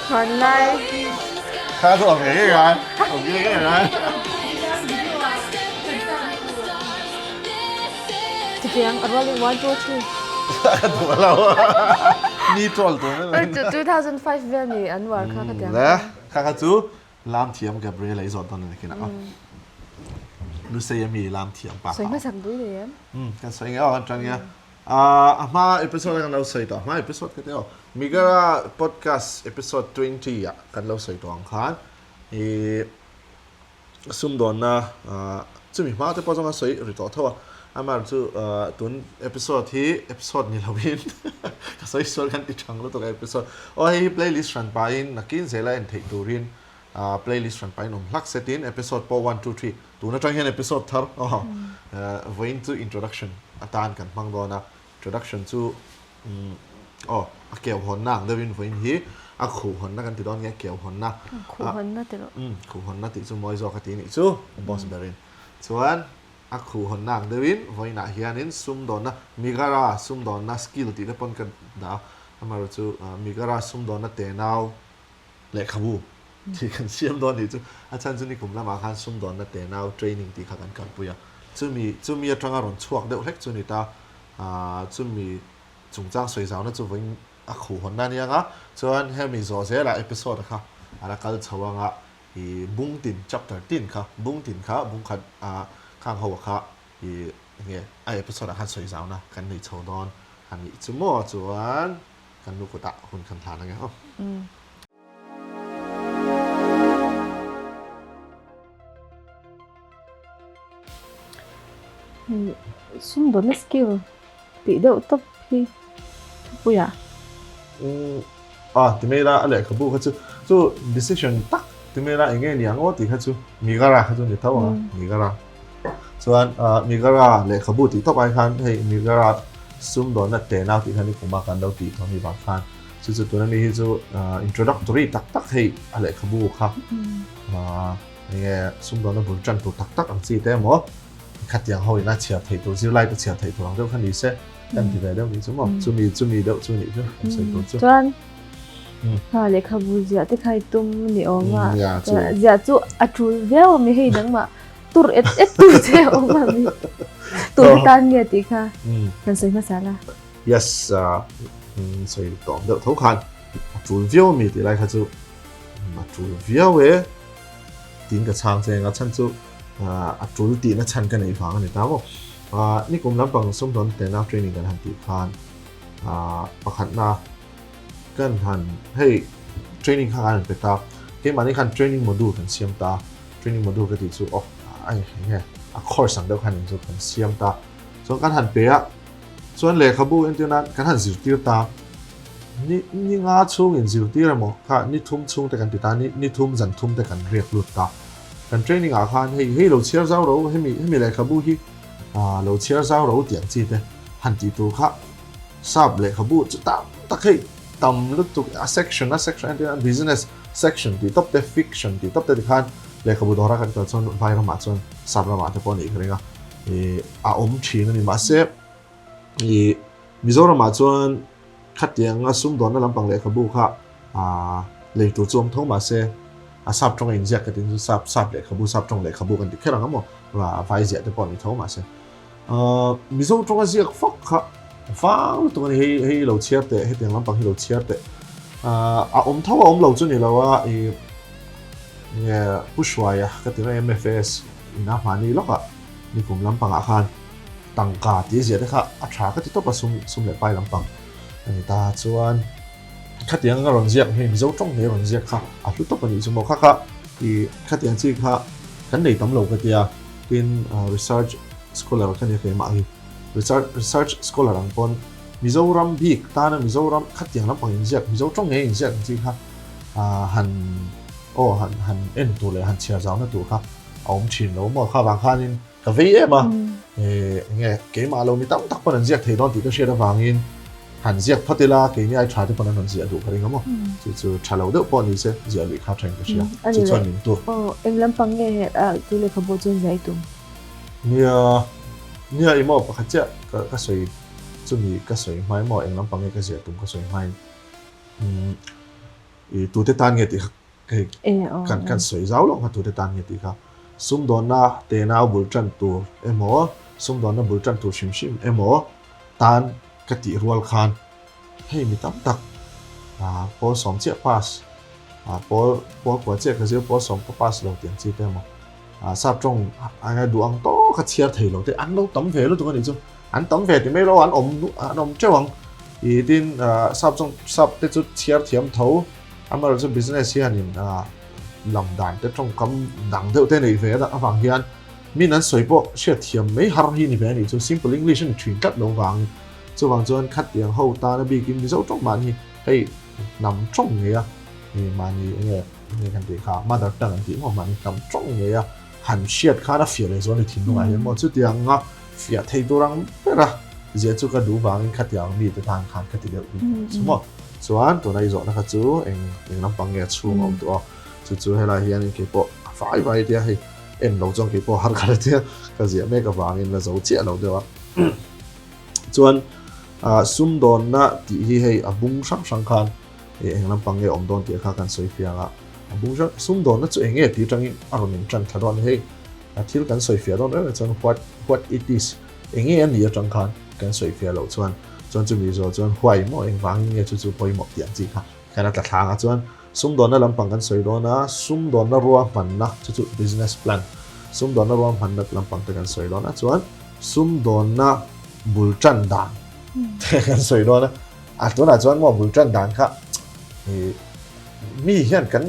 Hmanlai. Kha chu awm ngei ngei ngai. Awm ngei ngei ngai. Chutiang a rualin 1, 2, 3. Ka duh lo. Ni troll tur mai. 2005 vel ni an war kha ka tiang. Le, kha kha chu Lam thiam Gabriel a i zawt dawn a ni khin a. Lusei ami lam thiam pa. Sawi hmasak dui nei em? Um, kan sawi nge aw kan tan nge. A hma episode kan lo sawi tawh, hma episode ka te aw. Migara podcast episode 20 ah kan lo sawi tawh ang khan i sumdawnna chumi hma te pawh chuan kan sawi ri tawh tho a. Amar chu tun episode hi episode ni lovin ka sawi sual kan ti thang lutuk a episode. Aw hei hi playlist hran pahin nakin zela en theih turin playlist hran pahin awm hlak se tin episode pawh one two three tun atang hian episode thar aw vawiin chu introduction atan kan hmang dawn a introduction chu aw a keu hawnna ang deuhin vawiin hi a khuh hawnna kan ti dawn nge keu hawnna khuh hawnna ti rawh khuh hawnna tih chu mawi zawk a ti nih chu boss berin chuan A khuh hawnna ang deuhin vawiinah hianin sumdawnna, Migara sumdawnna skill tih te pawn ka dah a, amaherawh chu Migara sumdawnna tenau lehkhabu tih kan siam dawn nih chu a chhan chu nikum lamah khan sumdawnna tenau training tih kha kan kalpui a, chumi chumi atanga rawn chhuak deuh hlek chu ni ta, chumi chungchang sawi zauna chu vawiin a khuh hawnna a ni ang a, chuan hemi zawh zelah episode kha a la kal chho ang a, I bung tin chapter tin kha bung tin kha bung khat a khang ho kha i enge a episode ah khan sawi zau na kan nei chho dawn a nih chu maw chuan kan nu kutah hun kan hlan ange aw. Sumdawnna skill tih deuh tawp hi thupuiah. A ti mai la a lehkhabu kha chu chu decision tak ti mai la eng nge ni ang aw tih kha chu Migara kha chu ni tho ang a Migara chuan Migara lehkhabu tih tawp ai khan hei Migara sumdawnna tenau tih kha ni kuma kan lo tih tawh mi vang khan chu chu tuna mi hi chu introductory tak tak hei a lehkhabu kha eng nge sumdawnna bul tan tur tak tak ang chi te emaw Khatiang ho ina chhiar theih tur, zirlai te chhiar theih tur ang deuh kha ni se, kan ti ve deuh nih chu maw? Chumi, chumi deuh chu nih chu, kan sawi tur chu. Chuan, kha lehkhabu ziah te kha i tum ni awm a, ziah chu a tul viau a mi hei nangmah tur et et tur che a awm a mi. Tur tan nge tih kha kan sawi hmasa la. Yes, sawi tawh ang deuh tho khan a tul viau a mi tih lai kha chu a tul viau e tiin ka chhang che eng a chhan chu a tul tihna chhan ka neih vang a ni ta maw. Nikum lampang sumdawn tena training kan han tih khan pakhatna kan han hei training kha kan han pe ta keimahni khan training module kan siam ta training module ka tih chu aw ai enge a course ang deuh khan in chu kan siam ta chuan kan han pe a chuan lehkhabu entir nan kan han zirtir ta ni ni nga chhung in zirtir emaw kha ni thum chhung te kan ti ta ni ni thum zan thum te kan riak lut ta Kan training ah khan hei hei lo chhiar zau ro hemi hemi lehkhabu hi ah lo chhiar zau ro tih ang chi te han tih tur kha sap lehkhabu chu tam tak hei tam lutuk a section a section entir a business section tih tawp te fiction tih tawp te tikhan lehkhabu dawra kan kal chuan vai ramah chuan sap ramah te pawh a nih ka ring a ih a awm thin a ni mahse ih Mizoramah chuan Khatianga sumdawnna lampang lehkhabu kha lei tur chu awm tho mahse a sap tawng a inziak ka tin chu sap sap lehkhabu sap tawng lehkhabu kan ti kher ang a maw vai ziah te pawh a ni tho mahse Mizo tawnga ziak fak kha vang lutuk a ni hei hei lo chhiar teh hetiang lampang hi lo chhiar teh a awm tho a awm lo chu ni lo a i nge Pu Hruaia ka ti mai MFS ina hmani lawkah nikum lampangah khan Tangka tih ziah te kha a tha ka ti tawp a sum sum leh pai lampang a ni ta chuan khatiang a rawn ziak hei Mizo tawng ngei a rawn ziak kha a hlu tawp a nih chu maw kha kha ih khatiang chi kha kan nei tam lo ka tia tin research scholar ka nia keimah hi research research scholar ang pawn Mizoram bik tana Mizoram khatiang lampang inziak Mizo tawng ngei inziak ang chi kha han aw han han en tur leh han chhiar zauna tur kha a awm thin lo maw kha vang khanin Ka vei em a, enge keimah lo mi tam tak pawn an ziak thei dawn tih ka hriat avangin han ziak phawt ila keini ai tha te pawn an rawn ziah duh ka ring a maw. Chu chu tha lo deuh pawh ni se ziah luih kha thain ka hria. Chu chuan min tur. Aw, eng lampang nge he chu lehkhabu chuan ziah i tum? Nia, nia i maw pakhat chiah ka sawi. Chumi ka sawi hmai maw eng lampang nge ka ziah tum ka sawi hmain i tute tan nge tih kha hei kan kan sawi zau loh kha tute tan nge tih kha sumdawnna tenau bul tan tur emaw sumdawnna bul tan tur hrim hrim emaw tan ka tih rual khan hei mi tam tak pawl sawm chiah pass pawl pawl kua chiah ka zir pawl sawm ka pass lo tih ang chi te emaw sap tawng a duh ang tawk a chhiar thei lo te an lo tam ve lutuk a nih chu. An tam ve ti mai lo, an awm an awm teuh ang. I tin sap chuan sap te chu chhiar thiam tho, amaherawh chu business hianin lam dan te tawngkam dang deuh te nei ve a avang hian min an sawi pawh hriat thiam mai har hi ni ve a nih chu, simple English a ni thin tlat lo vangin. Chuvang chuan khatiang ho tana bikin Mizo tawng mahni hei hnam tawng ngei a, mahni enge enge kan tih kha mother tongue an tih maw mahni hnam tawng ngei a han hriat khan a fiah leh zual ni thinlungah hian maw chutianga fiah thei tur ang ber a, ziah chu ka duh vangin khatiang mite tan khan ka ti deuh bik chu maw. Chuan tuna i zawhna kha chu eng eng lampang nge a chhung a awm tawh a, chu chu helai hianin keipawh a fai vai tia hei en lo chuan keipawh har khat a tia ka ziah mek avangin la zo chiah lo deuh a. Chuan sumdawnna tih hi hei a bung hrang hrang khan eng lampang nge awm dawn tih kha kan sawi fiang a, a bung hrang sumdawnna chu eng nge tih atangin a rawn intan thla dawn a ni hei. A thil kan sawi fiah dawn reng reng chuan what what it is eng nge a nih atang khan kan sawi fiah loh chuan chuan chumi zawh chuan why maw engvangin nge chu chu pawimawh tih ang chi kha kan a tla thlang a chuan sumdawnna lampang kan sawi dawn a sumdawnna ruahmanna chu chu business plan sumdawnna ruahmanna lampang te kan sawi dawn a chuan sumdawnna bul tan dan te kan sawi dawn a a tunah chuan maw bul tan dan kha mi hian kan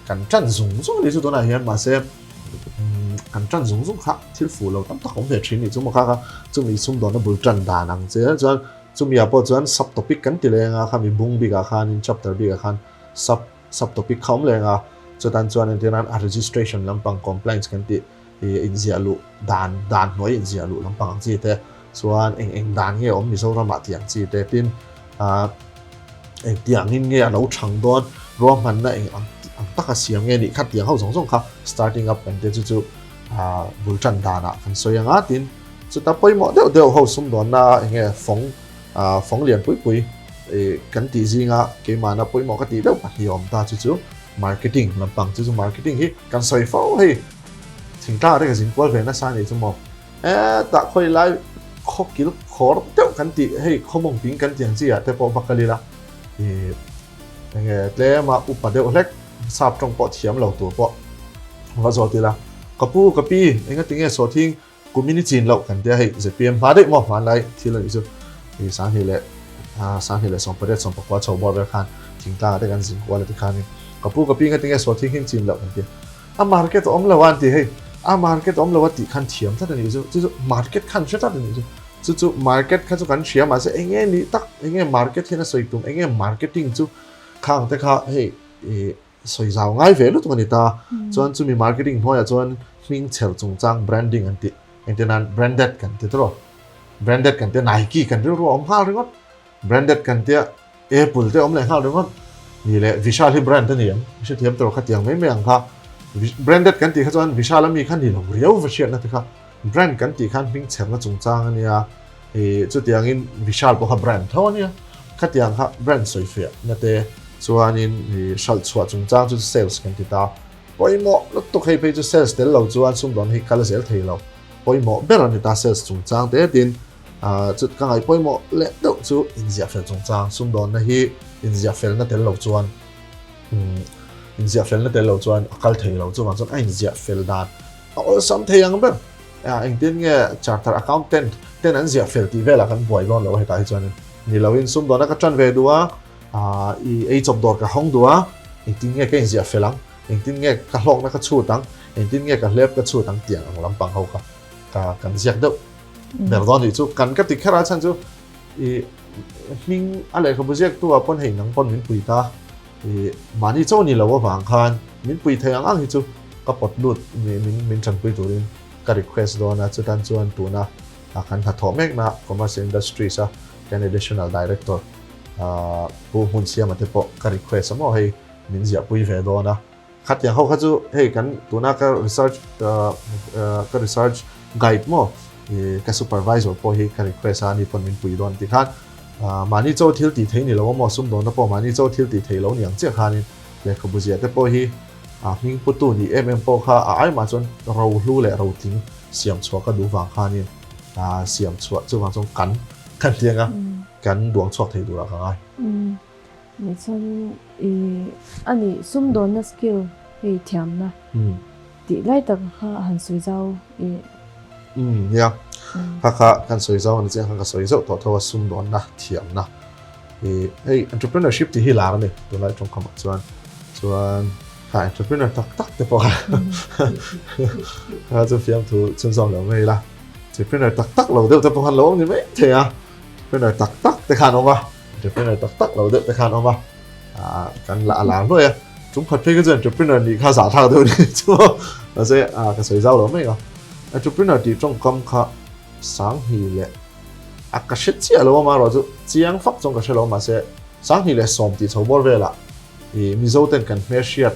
kan tan zung zung a ni chu tunah hian mahse Kan tan zung zung kha thil fuh lo tam tak awm ve thin nih chu maw kha kha chumi sumdawnna bul tan dan ang che chuan chumi ah pawh chuan sub topic kan ti leng a khami bung bik ah khanin chapter bik ah khan sub sub topic kha awm leng a chutan chuan entir nan a registration lampang compliance kan tih ih inziah luh dan dan hnuai inziah luh lampang ang chi te chuan eng eng dan nge awm Mizoram ah tih ang chi te tin ah Engtiangin nge a lo chhang dawn, ruahmanna eng ang ang taka siam nge nih kha tiang ho zawng zawng kha starting up kan te chu chu bul tan danah kan sawi ang a, tin chuta pawimawh deuh deuh ho sumdawnna eng nge fawng fawng lian pui pui kan tih zinga keimahna pawimawh ka tih deuh pahnih a awm ta chu chu marketing lampang chu chu marketing hi kan sawi fo hei thingtlang ah te ka zin kual ve nasa a nih chu maw. Hetah khawi lai khaw kil khawr deuh kan tih hei khawmawng ping kan tih ang chi ah te pawh va kal ila ih enge tlema upa deuh hlek sap tawng pawh thiam lo tur pawh va zawt ila ka pu ka pi enga tinge sawhthing kumin i chin loh kan tia hei zpm hma daih maw hmanlai thil a nih chu ih sanghnih leh sanghnih leh sawmpariat sawmpakua chho bawr vel khan thingtlang ah te kan zin kual a tikhanin ka pu ka pi enga tinge sawhthing hi chin loh kan tia. A market awm lo a an ti hei, a market awm lo a tih khan thiam tlat a nih chu, chu chu market khan hre tlat a nih chu, chu chu market kha chu kan hria mahse eng nge nih tak, eng nge market hian a sawi tum, eng nge marketing chu khang te kha hei ih sawi zau ngai ve lutuk a ni ta, chuan chumi marketing hnuaiah chuan hming chher chungchang branding an tih, engtin nan branded kan ti tawh, branded kan tia Nike kan rilru a awm nghal ringawt. Branded kan tia Apple te awm leh nghal ringawt ni leh Vishal hi brand a ni ang i hrethiam tur kha tiang mai mai ang kha branded kan tih kha chuan Vishal ami kha ni lo riau va hriatna te kha brand kan tih khan hming chherna chungchang a nia ih chutiangin Vishal pawh kha brand tho a nia khatiang kha brand sawi fiahna te chuanin ih hralh chhuah chungchang chu sales kan ti ta pawimawh lutuk hei phei chu sales tel lo chuan sumdawn hi kal zel thei lo pawimawh ber a ni ta sales chungchang te tin Chut ka ngaih pawimawh leh deuh chu inziah fel chungchang sumdawnna hi inziah felna tel lo chuan inziah felna tel lo chuan a kal thei lo chuvang chuan a inziah fel dan a awlsam thei ang ber engtin nge charter accountant ten an ziah fel tih velah kan buai dawn lo hetah hi chuan ni loin sumdawnna ka tan ve duh a i ei chawp dawr ka hawng duh a engtin nge ka inziah fel ang engtin nge ka hlawkna ka chhut ang engtin nge ka hlep ka chhut ang tiang ang lampang ho kha ka kan ziak deuh Ber dawn nih chu kan ka ti kher a chhan chu i hming a lehkhabu ziak tu ah pawn hei nang pawn min pui ta i mahni chaw ni lo avang khan min pui thei ang ang hi chu ka pawt lut min min tanpui turin ka request dawn a chutan chuan tuna kan hnathawh mek na commerce industries a kan additional director Pu Hmunsiama te pawh ka request a maw hei min ziahpui ve dawn a. Khatiang ho kha chu hei kan tuna ka research ka research guide maw I ka supervisor pawh hi ka request a, ani pawn min pui dawn ti khan mahni chaw thil tih thei ni lo a maw, sumdawnna pawh mahni chaw thil tih thei lo ni ang chiah khanin lehkhabu ziah te pawh hi a hming putu ni em em pawh kha a aimah chuan rohlu leh rotling siam chhuah ka duh vang khanin siam chhuah chuvang chuan kan kan ti anga kan duang chhuak thei turah ka ngai. Chuan i ani sumdawnna skill hei thiamna. Tih lai tak kha han sawi zau i. Umm nia, kha kha kan sawi zau a ni chiang khan ka sawi zauh tawh tho a sumdawnna thiamna i hei entrepreneurship tih hi lar a ni tunlai tawngkamah chuan chuan kha entrepreneur tak tak te pawh kha kha chu fiamthu chhunzawm lo mai ila entrepreneur tak tak lo deuh te pawh khan lo awm ni mai thei a entrepreneur tak tak te khan awm a entrepreneur tak tak lo deuh te khan awm a. Kan la a lar hnuai a, chung khat phei kha chu entrepreneur nih kha zahthlak deuh ni chu mahse ka sawi zau lo mai a. Entrepreneur tih tawngkam kha Sanghnih leh a ka hre chiah lo a marawh chu chiang fak chuan ka hre lo mahse Sanghnih leh sawm tih chho bawr velah ih Mizo ten kan hmelhriat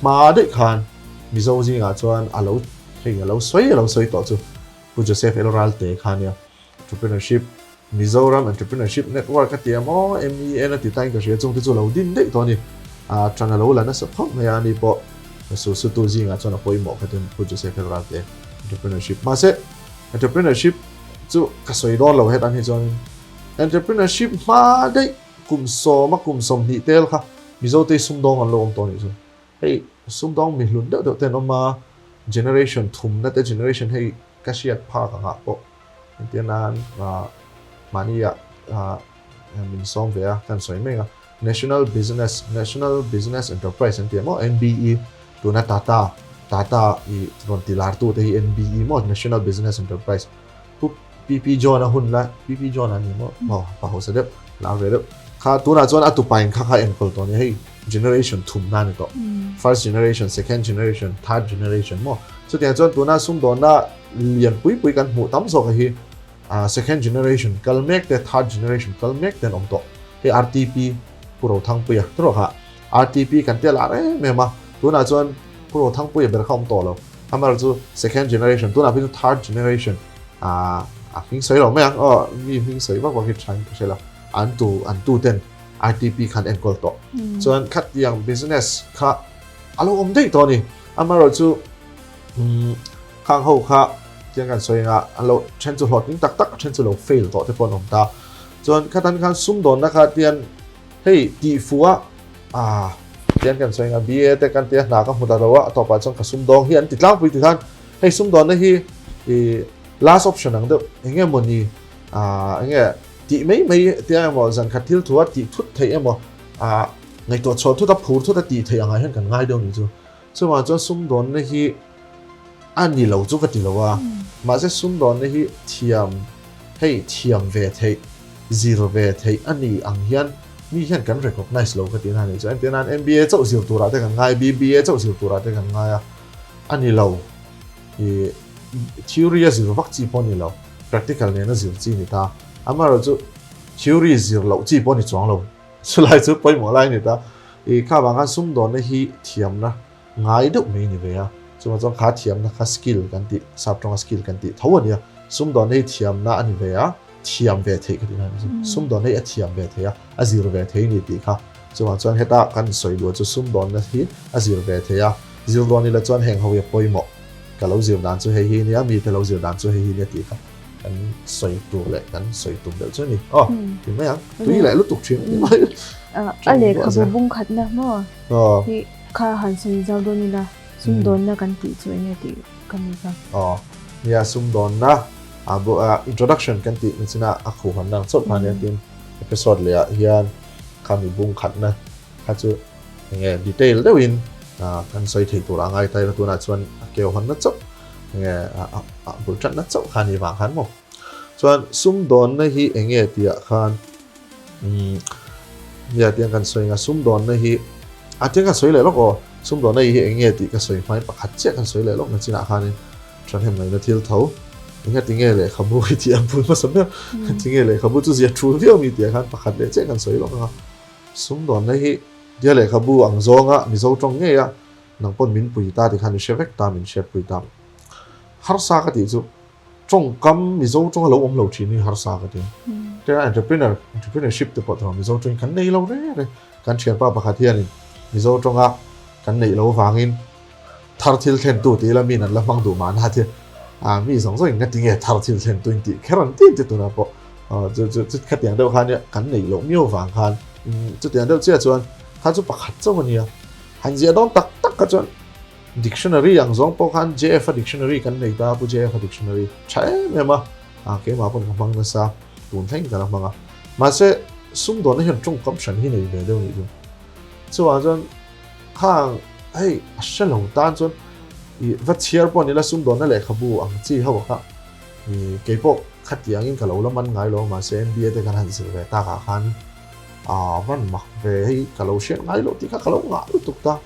hma daih khan Mizo zingah chuan a lo hei a lo sawi a lo sawi tawh chu Pu Joseph El Ralte kha nia entrepreneurship Mizoram Entrepreneurship Network a ti a maw? MEN a ti tain ka hria chung te chu lo din daih tawh a ni. A tan a lo la nasa khawp mai a, ani pawh susutu zingah chuan a pawimawh khatin Pu Joseph Hel Ralte Entrepreneurship. Mahse, Entrepreneurship chu ka sawi dawn lo hetan hi chuanin Entrepreneurship hma daih kum sawma kum 20 tel kha Mizote sumdawng an lo awm tawh a nih chu. Hei sumdawng mi hlun deuh deuh te an awm a, generation thumna te generation hei ka hriat phak angah pawh Entir nan mahnia min sawm ve a, kan sawi mek a, National Business, National Business Enterprise an ti a maw, NBE, tuna Tata, Tata i rawn ti lar tu te hi NBE maw, National Business Enterprise. Pu PP John a hun la, PP John a ni maw, maw pa hausa deuh, lar ve deuh. Kha tunah chuan a tupa in kha kha enkawl tawh a ni, hei generation thumna a ni tawh. First generation, second generation, third generation maw. Chutiang chuan tuna sumdawnna Lian pui pui kan hmuh tam zawk a hi second generation kal mek te third generation kal mek te an awm tawh. Hei RTP Pu Rothangpuia te rawh kha RTP kan tia lar em em a tunah chuan Pu Rothangpuia ber kha awm tawh lo. Amaherawhchu chu second generation tunah phei chu third generation a hming sawi lo mai ang aw mi hming sawi vak vak hi tha in ka hre lo an tu an tu ten RTP khan enkawl tawh. Chuan khatiang business kha a lo awm daih tawh a ni. Amaherawhchu chu Khang ho kha tiang kan sawi anga an lo then chu hlawhtling tak tak a then chu lo fail tawh te pawh an awm ta. Chuan khatan khan sumdawnna kha tian hei tih fuh a ah tiang kan sawi anga BA te kan tia hna ka hmu ta lo a a tawpah chuan ka sumdawng hi an ti tlangpui ti khan hei sumdawnna hi ih last option ang deuh eng emaw ni ah eng nge tih mai mai tia emaw zan khat thil thu a tih thut theih emaw ah ngaihtuah chhuah thut a phur thut a tih theih angah hian kan ngai deuh ni chu. Chuvang chuan sumdawnna hi a ni lo chu ka ti lo a, mahse sumdawnna hi thiam hei thiam ve theih, zir ve theih a ni ang hian mi hian kan recognize lo ka tihna a nih chu. Entir nan MBA chauh zir turah te kan ngai, BBA chauh zir turah te kan ngai a, a ni lo. Ih theory a zir vak chi pawh a ni lo, practical nena zir chi a ni ta. Amaherawhchu theory zir loh chi pawh a ni chuang lo. Chulai chu pawimawh lai a ni ta. I kha vang khan sumdawnna hi thiamna ngai deuh mai a ni ve a. Chuvang chuan kha thiamna kha skill kan tih, sap tawnga skill kan tih tho a nia. Sumdawnna hi thiamna a ni ve a, thiam ve theih ka tih na a ni chu. Sumdawnna hi a thiam ve thei a, a zir ve thei a ni tih kha. Chuvang chuan heta kan sawi duh chu sumdawnna hi a zir ve thei a, zir dawn ila chuan heng ho hi a pawimawh. Ka lo zir dan chu hei hi nia, mite lo zir dan chu hei hi nia tih kha. Kan sawi tur leh kan sawi tum deuh chu a ni. Aw, ti mai ang. Tui leh lutuk thin a ni mai. A lehkhabu bung khatna maw? Hi kha han sawi zau dawn ila, sumdawnna kan tih chu enge tih ka ni kha. Aw, nia sumdawnna introduction kan tih ni china a khuh han lang chauh kha nia tin episode leh ah hian khami bung khatna kha chu enge detail deuhin kan sawi thei tur a ngai ta ila tunah chuan a keu hawnna chauh. Enge a bul thatna chauh kha ni vang khan maw. Chuan sumdawnna hi enge tih ah khan nia tiang kan sawi nga sumdawnna hi a tiang kan sawi leh lawk aw sumdawnna hi enge tih ka sawi hmain pakhat chiah kan sawi leh lawk na chinah khanin thahnem ngaihna thil tho enge tinge lehkhabu hi tih a bul hmasa ber tinge lehkhabu chu zia thul viau mi tih ah khan pakhat leh chiah kan sawi lawk anga sumdawnna hi tia lehkhabu ang zawnga Mizo tawng ngei a Nang pawn min pui ta ti khan i hre vek ta, min hriat pui ta. Harsa ka tih chu Tawngkam Mizo tawng a lo awm lo thin hi harsa ka ti. Tia entrepreneur, entrepreneurship te pawh thawh Mizo tawngin kan nei lo reng reng. Kan thianpa pakhat hianin Mizo tawnga kan neih lo vangin thar thil thlen tu tih ila min an la hmang duh mahna thil a mi zawng zawngin nga tinge thar thil thlen tu in tih kher an tin te tunah pawh chu chu chu khatiang deuh khan kan neih loh miau vang khan chutiang deuh chiah chuan kha chu pakhat chauh a nia. Han ziah dawn tak tak kha chuan Dictionary ang zawng pawh khan JF-a dictionary kan nei ta, Pu JF-a dictionary tha em em a, a keimah pawn ka hmang nasa, tun thleng ka la hmang a. Mahse, sumdawnna hian tawngkam hran hi nei ve deuh nih chu. Chuvang chuan khang hei a hre lo tan chuan i va chhiar pawh ni la sumdawnna lehkhabu ang chi ho kha i keipawh khatiangin ka lo la man ngai lo a, mahse MBA te kan han zir ve takah khan a van mak ve hei ka lo hriat ngai loh tih kha ka lo ngah lutuk ta.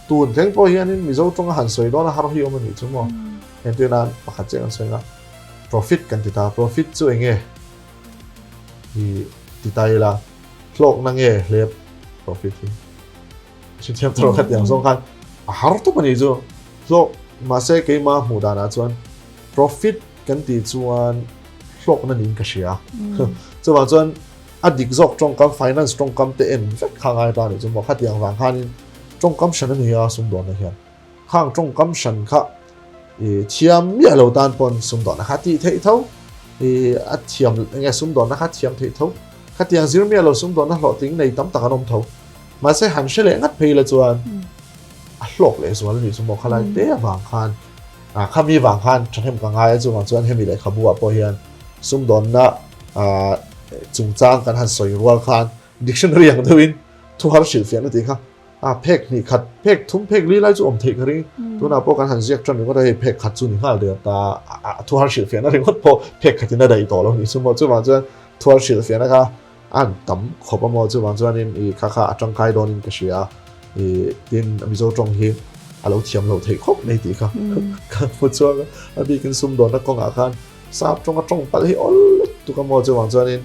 Tun thleng pawh hianin Mizo tawnga han sawi dawn a har hi awm a nih chu maw? Entir nan pakhat chiah kan sawi anga profit kan ti ta, profit chu eng nge i ti ta ila hlawkna nge hlep profit hi hrethiam tawh kha tiang zawng khan a har tawp a nih chu hlawk mahse keima hmuh danah chuan profit kan tih chuan hlawkna niin ka hria chuvang chuan A dik zawk tawngkam, finance tawngkam te en vek kha ngai ta nih chu maw? Khatiang vang khanin tawngkam hran a ni a sumdawnna hian. Khang tawngkam hran kha i thiam miah lo tan pawn sumdawnna kha tih theih tho. I a thiam enge sumdawnna kha thiam theih tho. Khatiang zir miah lo sumdawnna hlawhtling nei tam tak an awm tho. Mahse han hre leh ngat phei la chuan a hlawk leh zual a nih chu maw? Khalai te avang khan a khami vang khan thahnem ka ngai a chuvang chuan hemi lehkhabu ah pawh hian sumdawnna chungchang kan han sawi rual khan dictionary ang deuhin thu har hrilhfiahna tih kha a phek hnih khat phek thum phek li lai chu awm theih ka ring tunah pawh kan han ziak tan ringawt a hei phek khat chu ni nghal der ta thu har hrilhfiahna ringawt pawh phek khatin a daih tawh lo ni chu maw chuvang chuan thu har hrilhfiahna kha an tam khawp a maw chuvang chuanin i kha kha a tangkai dawnin ka hria i tin Mizo tawng hi a lo thiam lo theih khawp mai tih kha ka hmu chuang a bikin sumdawnna kawngah khan Sap tawnga tawng palh hi awl lutuk a maw chuvang chuanin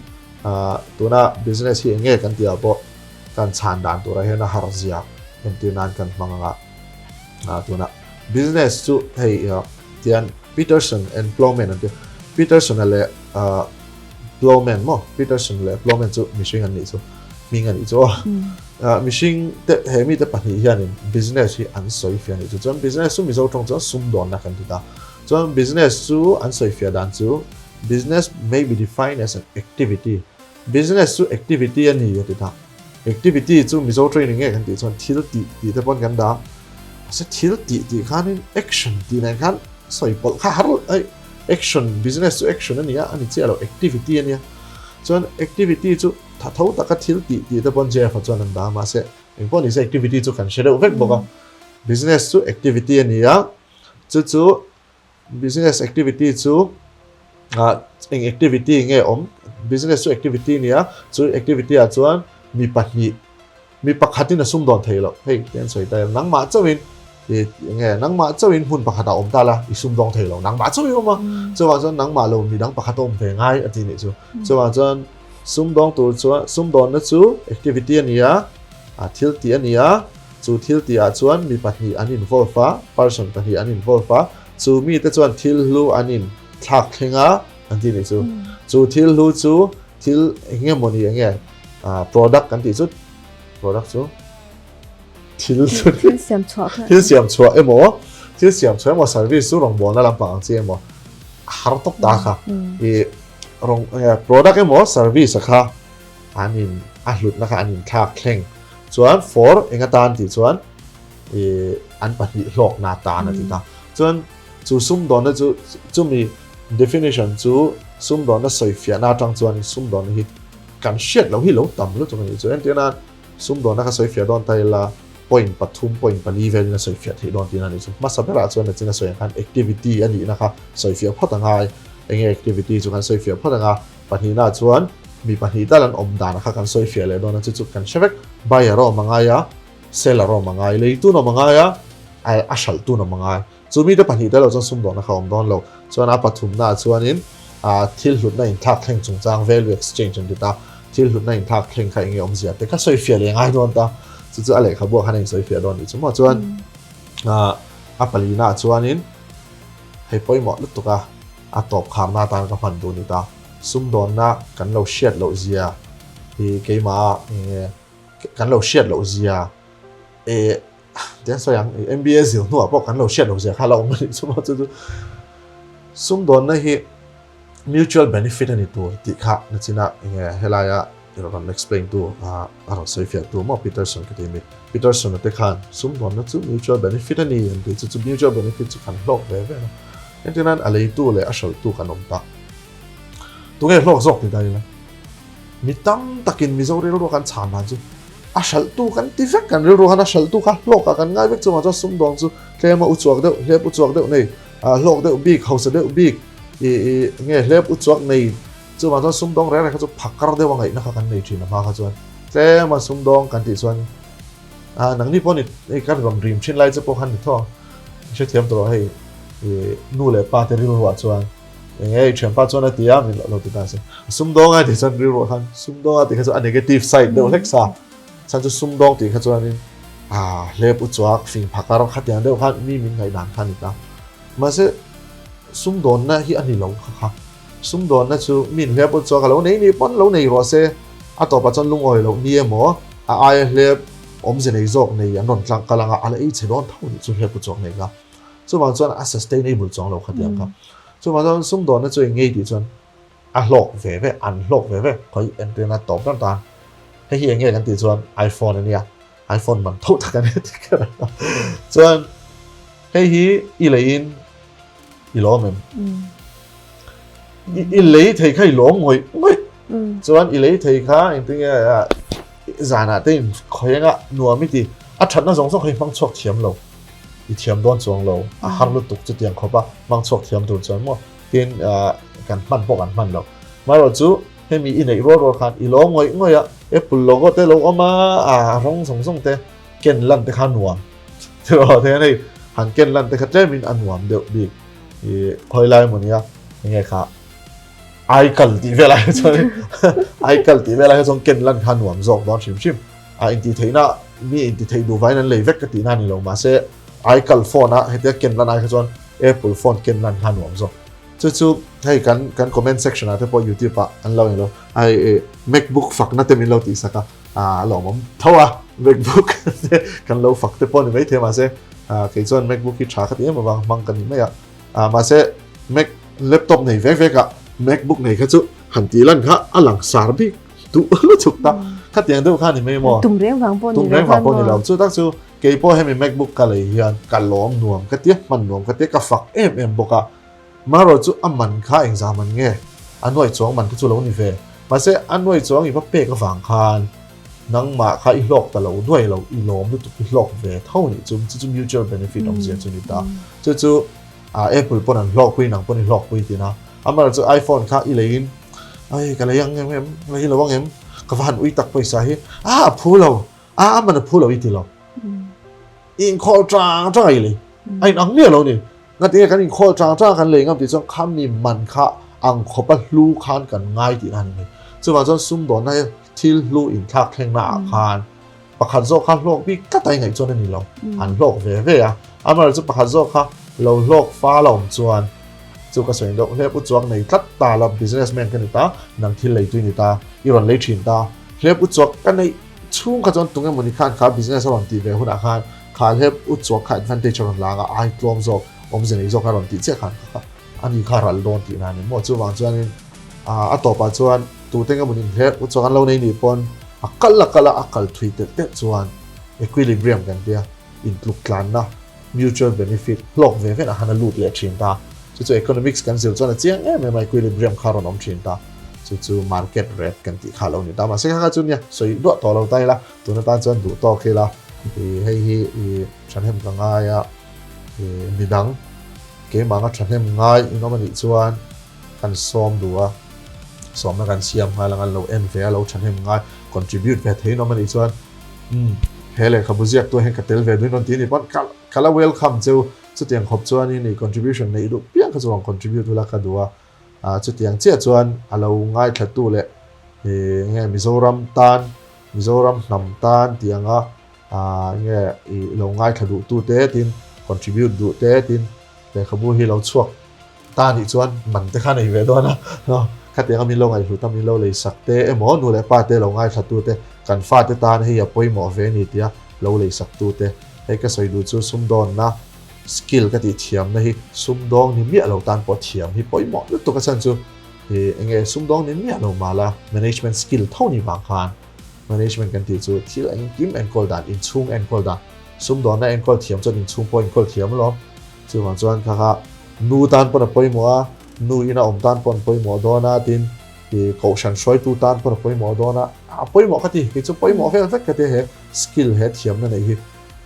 tuna business hi eng nge kan tih ah pawh kan chhan dan turah hian a har zia entir nan kan hmang anga tuna business chu hei tian Peterson and Plowman an ti Peterson a leh Plowman maw Peterson leh Plowman chu mihring an nih chu hming a nih chu aw mihring te he mite pahnih hianin business hi an sawi fiah a nih chu chuan business chu Mizo tawng chuan sumdawnna kan ti ta. Chuan business chu an sawifiah dan chu Business may be defined as an activity. Business chu activity a ni a ti ta. Activity chu Mizo training nge kan tih chuan thil tih tih te pawn kan dah. Mahse thil tih tih khanin action tih nen khan sawi pawlh kha har ai action business chu action a ni a, a ni chiah lo activity a nia. Chuan activity chu tha tho taka thil tih tih te pawn Jeff-a chuan an dah a mahse engpawh nise activity chu kan hre deuh vek bawk a. Business chu activity a ni a. Chu chu business activity chu eng activity nge awm business chu activity nia chu activity ah chuan mi pahnih mi pakhatin a sumdawn thei loh hei te an sawi ta em nangmah chauhin nge nangmah chauhin hmun pakhat ah awm ta la i sumdawng thei lo nangmah chauhin awm a chuvang chuan nangmah lo mi dang pakhat a awm ve ngai a ti nih chu chuvang chuan sumdawng tur chuan sumdawnna chu activity a ni a thil tih a ni a. Chu thil tihah chuan mi pahnih an involve a, person pahnih an involve a, chu mite chuan thil hlu an in thlak thleng a, an ti nih chu. Chu thil hlu chu thil eng nge mawni eng nge product kan tih chu product chu thil chu thil siam chhuah kha thil siam chhuah emaw thil siam chhuah emaw service chu rawngbawlna lampang ang chi emaw har tawp ta kha i rawng product emaw service a kha an in a hlutna kha an in thlak thleng chuan for eng atan tih chuan i an pahnih hlawkna atan a ti ta chuan chu sumdawnna chu chumi definition chu sumdawnna sawifiahna atang chuan sumdawnna hi kan hriat loh hi lo tam lutuk a ni chu entirna sumdawnna kha sawifiah dawn ta ila point pathum point pali velin a sawifiah theih dawn tihna a ni chu hmasa berah chuan nachin a sawi ang khan activity a nihna kha sawifiah phawt a ngai enge activity chu kan sawifiah phawt anga Pahnihna chuan mi pahnih tal an awm dan kha kan sawi fiah leh dawn a, chu chu kan hre vek. Buyer a awm a ngai a, seller a awm a ngai, leitun a awm a ngai a, a hralhtun a awm a ngai. Chu mite pahnih tel lo chuan sumdawnna kha a awm dawn lo. Chuan a pathumnaah chuanin thil hlutna inthlak thleng chungchang value exchange an ti ta, thil hlutna inthlak thleng kha eng nge awmzia te kha sawi fiah leh ngai dawn ta. Chu chu a lehkhabuah khan a insawi fiah dawn nih chu maw. Chuan a palinaah chuanin hei pawimawh lutuk a. a tawp kharna atan ka hman duh a ni ta. Sumdawnna kan lo hriat loh zia hi keimah enge kan lo hriat loh zia e tiang sawi ang MBA zir hnuah pawh kan lo hriat loh zia kha la awm a nih chu maw chu chu sumdawnna hi mutual benefit a ni tur tih kha nachina enge helaia rawn explain tu a rawn sawi fiah tu maw Peterson ka ti a mi Peterson a te khan sumdawnna chu mutual benefit a ni an tih chu chu mutual benefit chu kan hlawk ve ve a entirnan a leitu leh a hralhtu kan awm ta tunge hlawk zawk ti ta ila mi tam takin Mizo rilru kan chhan dan chu a hralhtu kan ti vek kan rilru khan a hralhtu kha hlawkah kan ngai vek chungah chuan sumdawng chu tlema u chuak deuh hlep u chuak deuh nei hlawk deuh bik hausa deuh bik i i nge hlep u chuak nei chuvang chuan sumdawng reng reng kha chu phakar deuh a ngaihna kha kan nei thin a hma kha chuan tlema sumdawng kan tih chuan a nangni pawh ni hei kan rawn rim thin lai che pawh khan ni tho ang hrethiam tawh rawh hei i nu leh pa te rilruah chuan Eng e, i thianpa chuan a ti a, min lo ti ta se. Sumdawng a tih chuan rilruah khan sumdawng a tih kha chu a negative side deuh hlek sa. Chhan chu sumdawng tih kha chuanin ah hlep u chuak fing phakar khatiang deuh khan mi min ngaihdan kha a ni ta. Mahse sumdawnna hi a ni lo kha kha. Sumdawnna chu min hlep u chuak a lo nei ni pawn lo nei rawh se. A tawpah chuan lungawi loh ni emaw a aia hlep awmze nei zawk nei an rawn tlang kal anga a la ei chhe dawn tho nih chu hlep u chuak nei kha. Chuvang chuan a sustainable chuang lo khatiang kha. Chuvang chuan sumdawnna chu eng ngei tih chuan a hlawk ve ve, an hlawk ve ve, khawi entirna tawp ber tan. Hei hi eng nge kan tih chuan iPhone a nia, iPhone man tho tak a nia tih kher a. Chuan hei hi i leiin i lawm em? I lei thei kha i lawm ngawih ngawih. Chuan i lei thei kha engtin nge zanah te in khawi anga nuam i ti. A thatna zawng zawng kha i hmang chhuak thiam lo. I thiam dawn chuang lo, a har lutuk chutiang khawp a, hmang chhuak thiam tur chuan maw tin kan hman pawh kan hman lo. Marawh chu hemi i neih rual rual khan i lo ngawih ngawih a, Apple logo te lo awm a, a rawng zawng zawng te ken lan te kha nuam tiraw thei a ni, han ken lan te kha tlemin a nuam deuh bik i khawi lai emaw nia enge kha aikal tih vel ah chuan aikal tih vel ah chuan ken lan kha nuam zawk dawn hrim hrim. A intihtheihna mi intihtheih duh vangin an lei vek ka tihna a ni lo mahse aikal phone a hetia ken lan ai kha chuan Apple phone ken lan kha nuam zawk. Chu chu hei kan kan comment section ah te pawh youtube ah an lo eng ai macbook fakna te min lo tih sak a a lawmawm tho a macbook te kan lo fak te pawh ni maithei mahse kei chuan macbook hi tha ka ti em avang hmang ka ni mai a mahse mac laptop nei vek vek a macbook nei kha chu han tih lan kha a lang sar bik duh lutuk ta khatiang deuh kha ni mai maw tum reng vang pawh tum reng vang pawh ni lo chu tak chu kei pawh hemi macbook ka lei hian ka lawm nuam ka tia hman nuam ka tia ka fak em em bawk a marawh chu a man kha engzah man nge a nuai chuang man te chu lo ni ve mahse a nuai chuang i va pek avang khan nangmah kha i hlawk ta lo nuai lo i lawm lutuk i hlawk ve tho nih chu chu chu mutual benefit awmzia chu ni ta chu chu apple pawn an hlawk pui nang pawn i hlawk pui tina amarawh chu iphone kha i leiin Ai ka lei ang em em, lei lo ang em, ka va han ui tak pawisa hi, a a phu lo, a a man a phu lo i ti lo. I inkhawl tang tang a i lei, a in ang miah lo ni. Ngati nge kan inkhawl tang tang kan lei ngam tih chuan kha mi man kha ang khawpa hlu khan kan ngai tihna a ni mai. Chuvang chuan sumdawnna hi thil hlu inthlak thlengna ah khan pakhat zawk kha hlawk bik tlat a i ngaih chuan a ni lo, an hlawk ve ve a, amaherawhchu chu pakhat zawk kha lo hlawk fal a awm chuan chu ka sawi deuh hlep u chuak nei tlat ta la business man ka ni ta, nang thil lei tui ni ta, i rawn lei thin ta, hlep u chuak ka neih chhung kha chuan tunge mawni khan kha business a rawn tih ve hunah khan kha hlep u chuak kha advantage a rawn lang a, ai tlawm zawk awmze nei zawk a rawn tih chiah khan kha a ni kha ral dawn tihna a ni maw chuvang chuanin a tawpah chuan tute nge mawni hlep u chuak an lo nei nih pawn a kal a kal a, a kal thui telh telh chuan equilibrium kan tia intluk tlanna mutual benefit hlawk ve vel ah khan a lut leh thin ta. Chu chu economics kan zir chuan a chiang em em a, equilibrium kha a rawn awm thin ta. Chu chu market rate kan tih kha a lo ni ta. Mahse kha kha chu nia sawi duah tawh lo ta ila, tun atan chuan duh tawk ila ih hei hi ih thahnem ka ngai a, ih midang keimah anga thahnem ngai in awm anih chuan kan sawm duh a, sawmna kan siam nghal ang a, lo en ve a, lo thahnem ngai contribute ve thei in awm anih chuan Umm, he lehkhabu ziaktu hian ka tel ve duin rawn ti a ni pawn ka ka la welcome cheu chutiang khawp chuanin i contribution neih duh piang kha chu rawn contribute ula ka duh a, ah chutiang chiah chuan a lo ngaithlatu leh ih nge Mizoram tan Mizoram hnam tan tih anga ah nge ih lo ngaithla duh tu te tin contribute duh te tin lehkhabu hi lo chhuak. ta nih chuan man te kha nei ve dawn a, khatianga min lo ngaihhlut a min lo lei sak te emaw nu leh pa te lo ngaithla tu te kan fate tan hei a pawimawh ve ni tia lo lei sak tu te hei ka sawi duh chu sumdawnna skill ka tih thiamna hi sumdawng ni miah lo tan pawh thiam hi pawimawh lutuk a chhan chu ih enge sumdawng ni miah lo mala management skill tho ni vang khan management kan tih chu thil engkim enkawl dan inchhung enkawl dan sumdawnna enkawl thiam chuan inchhung pawh enkawl thiam alawm. Chuvang chuan kha kha nu tan pawn a pawimawh a, nu ina awm tan pawn pawimawh dawn a, tin ih kohhran hruaitu tan pawn a pawimawh dawn a, a pawimawh ka ti, kei chu pawimawh vel vek ka ti he skill he thiamna neih hi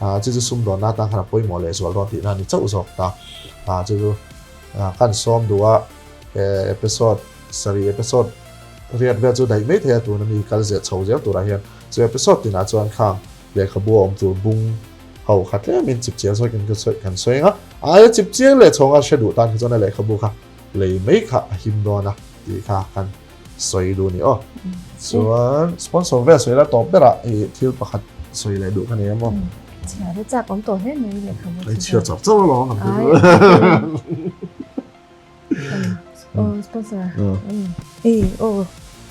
ah chu chu sumdawnna atan khan a pawimawh leh zual dawn tihna a ni chauh zawk ta. Ah chu chu ah kan sawm duh a he episode sarih episode riat vel chu daih mai thei a tuna mi kal zel chho zel turah hian chu episode tinah chuan khang lehkhabu a awm tur bung Ho kha tlemin chip chiang sawikin ka sawi kan sawi ang a, a aia chip chiang leh chhawnga hre duh tan kha chuan a lehkhabu kha lei mai kha a him dawn a tih kha kan sawi duh ni aw. Chuan sponsor vel sawi la tawp berah i thil pakhat sawi leh duh ka nei em aw. Chhiar a chak awm tawh hle mai lehkhabu chu. Chhiar chak chauh alawm ang chu. Aw sponsor. Ei aw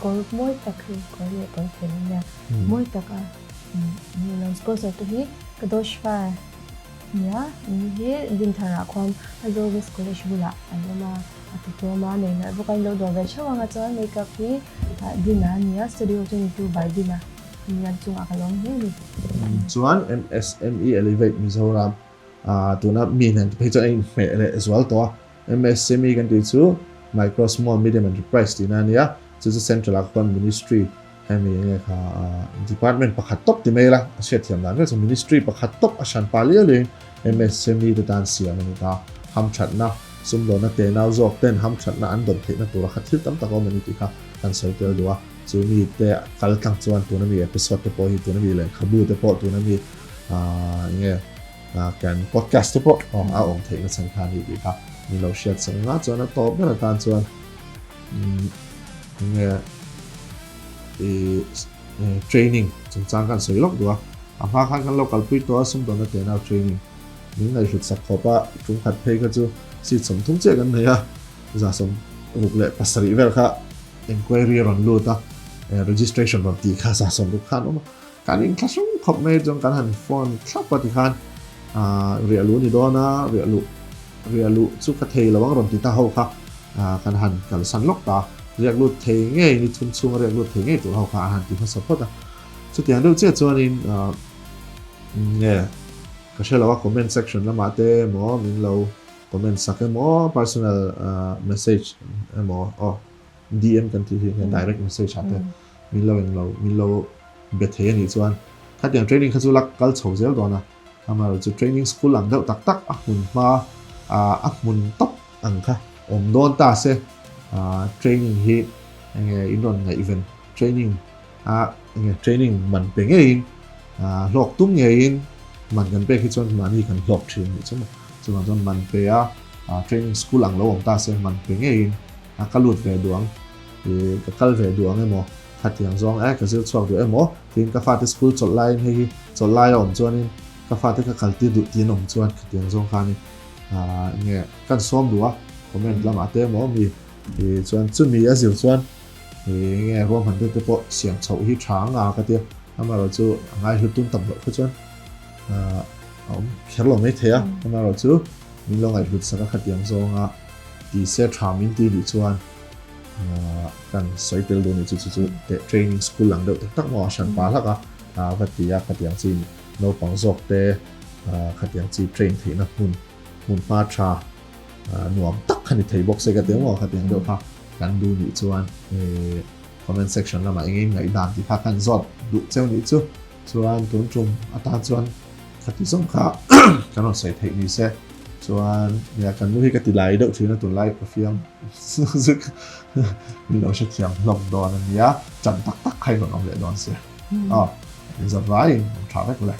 kawr mawi tak hi kawr leh kawr fel a nia mawi tak a lo sponsor te hi ka dosh far nia ni hi Dinthar ah khuan Aizawl West College bulah an awm a a ti tlawm a nei nalh bawk a in lo dawr ve theuh ang a chuan makeup hi Dina a nia studio chu ni tu by Dina a nia chungah ka lawm hle a ni. Chuan MSME Elevate Mizoram Tuna mi nen phei chuan a inhmeh leh zual tawh a, MSME kan tih chu Micro Small Medium Enterprise tihna a nia, chu chu Central ah khuan Ministry hemi enge kha Department pakhat tawp ti mai la, a hriatthiam dan vel chu Ministry pakhat tawp a hran pah liau liauin MSME te tan siam a ni ta. Hamthatna, sumdawnna tenau zawk ten hamthatna an dawn theihna tura kha thil tam tak a awm a ni tih kha kan sawi tel duh a, chu mi te kal tlang chuan tuna mi episode te pawh hi tuna mi lehkhabu te pawh tuna mi enge kan podcast te pawh a awm theih na chhan kha ni tih kha min lo hriat sak nga chuan a tawp ber atan chuan enge i training chungchang kan sawi lawk duh a a hma khan kan lo kalpui tawh a sumdawnna tenau training min ngaihhlut sak khawp a tum khat phei kha chu seat 30 chiah kan nei a 67 vel kha enquiry a rawn lut a registration rawn tih kha 60 khan awm a Kan inthlahrung khawp mai chuan kan han phone thlap a tikhan riah luh a ni dawn a, riah luh riah luh chu ka thei lo ang rawn ti ta ho kha kan han kalsan lawk ta a, riak lut thei ngei ni chhung chhunga riak lut thei ngei tur ho kha an han ti hmasa phawt a. Chutiang deuh chiah chuanin nge ka hre lo a comment section lamah te emaw min lo comment sak emaw personal message emaw aw DM kan tih hi direct message ah te min lo englo min lo be thei a nih chuan khatiang training kha chu la kal chho zel dawn a, amaherawh chu training school ang deuh tak tak a hmun hma a hmun tawp ang kha awm dawn ta se training hi enge in rawn ngaihven training a enge training man pe ngeiin hlawk tum ngeiin man kan pek hi chuan mahni kan hlawk thin nih chu maw chuvang chuan man pe a training school ang lo awm ta se man pe ngeiin a ka lut ve duh ang ka kal ve duh ang emaw Khatiang zawng e ka zir chhuak duh emaw tiin ka fate school chawlh laiin hei hi chawlh lai a awm chuanin ka fate ka kal tir duh tiin awm chuan khatiang zawng khanin aah enge kan sawm duh a comment lamah te emaw mi ih chuan chumi a zir chuan ih enge ruahman deuh te pawh siam chhoh hi tha ang a ka tia amaherawh chu a ngai hlut tun tam loh kha chuan aah a awm kher lo mai thei a amaherawh chu min lo ngaihhlut sak a khatiang zawnga ti se tha min ti nih chuan. Kan sawi tel dawn ni chu chu chu teh training school ang deuh tak tak maw a hran pa hlak a va ti a khatiang chi naupang zawk te khatiang chi train theihna hmun hmun hma tha nuam tak kha ni thei bawk se ka ti maw khatiang deuh kha kan duh nih chuan comment section lamah eng eng ngaihdan tih kha kan zawt duh cheu nih chu chuan tun tum atan chuan Khati zawng kha kan rawn sawi theih ni se chuan nia kan nu hi ka ti lai deuh thin a tunlai ka fiam zuk min lo hrethiam hlawm dawn a nia chan tak tak kha in rawn awm leh dawn sia aw in zat vaiin awm tha vek le.